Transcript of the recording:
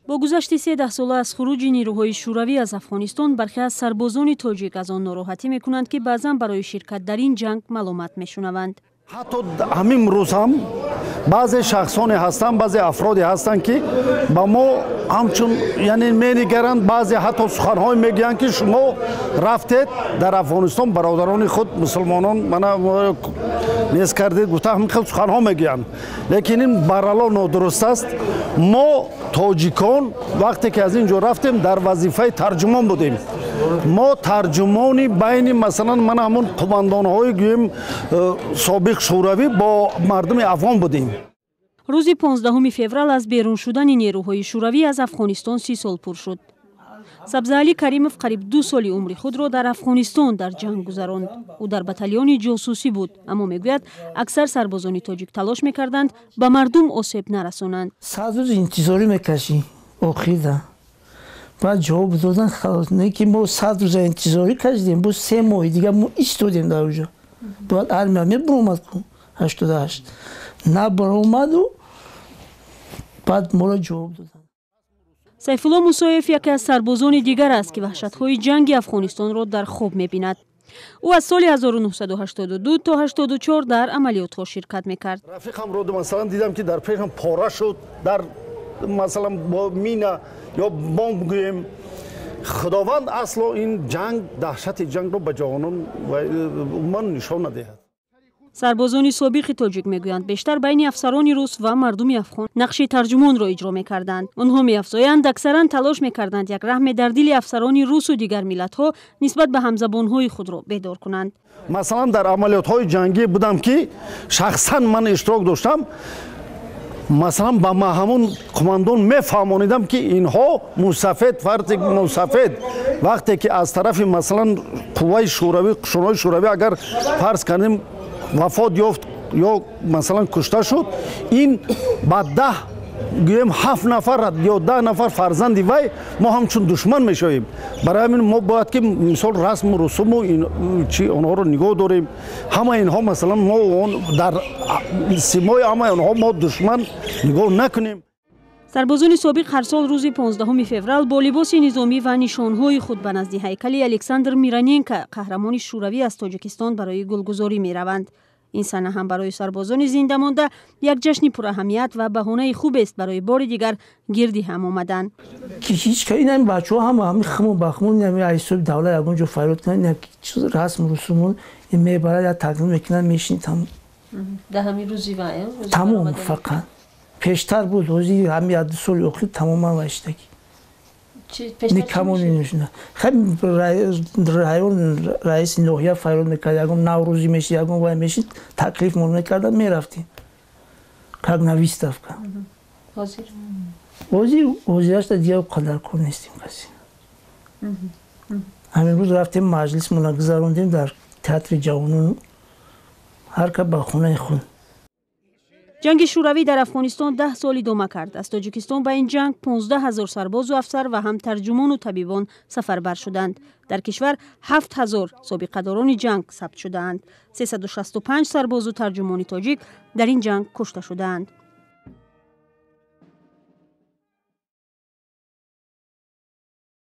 Бо гузашти се даҳсола аз хуруҷи нерӯҳои Шӯравӣ аз Афғонистон, бархе аз сарбозони тоҷик аз он нороҳатӣ мекунанд, ки баъзан барои ширкат дар ин ҷанг маломат мешунаванд. Ҳатто ҳамин рӯз ҳам баъзе шахсоне ҳастанд, баъзе афроде ҳастанд, ки ба мо ҳамчун, яъне, менигаранд, баъзе ҳатто суханҳое мегӯянд, ки шумо рафтед дар Афғонистон бародарони худ мусулмонон мана нест кардед, гуфта ҳамин хел суханҳо мегӯянд. Лекин ин барало нодуруст аст. Мо тоҷикон вақте ки аз ин ҷо рафтем, дар вазифаи тарҷумон будем. Мо тарҷумони байни, масалан, мана ҳамун қумандонҳои, гӯем, собиқ Шӯравӣ бо мардуми афғон будем. Рӯзи 15 феврал аз берун шудани нерӯҳои Шӯравӣ аз Афғонистон 30 сол пур шуд. Сабзаалӣ Каримов қариб 2 соли умри худро дар Афғонистон дар ҷанг гузаронд. Ӯ дар батальони ҷосусӣ буд, аммо мегӯяд, аксар сарбозони тоҷик талош мекарданд, ба мардум осеб нарасонанд. 100 рӯз интизорӣ мекашӣ, охирда баъд ҷавоб додан, халос. Не ки мо 100 рӯза интизорӣ кашидем, боз 3 моҳи дига мо истодем дар оҷо. Бояд армия мебуромад ку 88 набаромаду, баъд моро ҷавоб доданд. Сайфулло Мусоев яке аз сарбозони дигар аст, ки ваҳшатҳои ҷанги Афғонистонро дар хоб мебинад. Ӯ аз соли 1982 то 84 дар амалиётҳо ширкат мекард. Рафиқамро, масалан, дидам, ки дар пешам пора шуд дар, масалан, бо мина ё бомб гӯем. Худованд асло ин ҷанг, даҳшати ҷангро ба ҷавонон умуман нишон надиҳад. Сарбозони собиқи тоҷик мегӯянд, бештар байни афсарони рус ва мардуми афғон нақши тарҷумонро иҷро мекарданд. Онҳо меафзоянд, аксаран талош мекарданд як раҳме дар дили афсарони русу дигар миллатҳо нисбат ба ҳамзабонҳои худро бедор кунанд. Масалан, дар амалиётҳои ҷангӣ будам, ки шахсан ман иштирок доштам. Масалан, ба ҳамун қумандон мефаҳмонидам, ки инҳо мусафед, фарзи мусафед, вақте ки аз тарафи, масалан, қувваи шӯравӣ, қушунҳои шӯравӣ, агар фарз кардем, вафот ёфт ё, масалан, кушта шуд, ин ба 10, гӯем, ҳафт нафар ё 10 нафар фарзанди вай мо ҳамчун душман мешавем. Барои ҳамин мо бояд ки, мисол, расму русуму чи онҳоро нигоҳ дорем. Ҳама инҳо, масалан, мо дар симои ҳамаи онҳо мо душман нигоҳ накунем. Сарбозони собиқ ҳар сол рӯзи 15 феврал бо либоси низомӣ ва нишонҳои худ ба назди ҳайкали Александр Мироненко, қаҳрамони Шӯравӣ аз Тоҷикистон, барои гулгузорӣ мераванд. Ин сана ҳам барои сарбозони зинда монда як ҷашни пураҳамият ва баҳонаи хубест барои бори дигар гирди ҳам омадан. Ки ҳеҷ ка инами бачаҳо ҳама ҳами химон ба химон, инами ҳисоби давлат ягон ҷо фарёд кунанд, ина расму русумон мебарад, я тақдим мекунанд, мешинӣ, тамом. Дар ҳамин рӯзи вай? Тамом. Фақат пештар буд, ҳозир ҳами як ду соли охир тамоман вайштагӣ, никому не нужно. Хай, район, раиси ноҳия фарёд мекард, ягон наврӯзӣ мешид, ягон вай мешид, таклифмон мекарда, мерафтем как на выставка. Ҳозир ҳозирашта дигар қадар кор нестем касе. Ҳамин рӯз рафтем, маҷлисмона гузарондем дар театри ҷавонон, ҳар кас ба хонаи худ. Ҷанги Шӯравӣ дар Афғонистон 10 сол идома кард. Аз Тоҷикистон ба ин ҷанг 15 000 сарбозу афсар ва ҳам тарҷумону табибон сафарбар шуданд. Дар кишвар 7000 собиқадорони ҷанг сабт шудаанд. 365 сарбозу тарҷумони тоҷик дар ин ҷанг кушта шудаанд.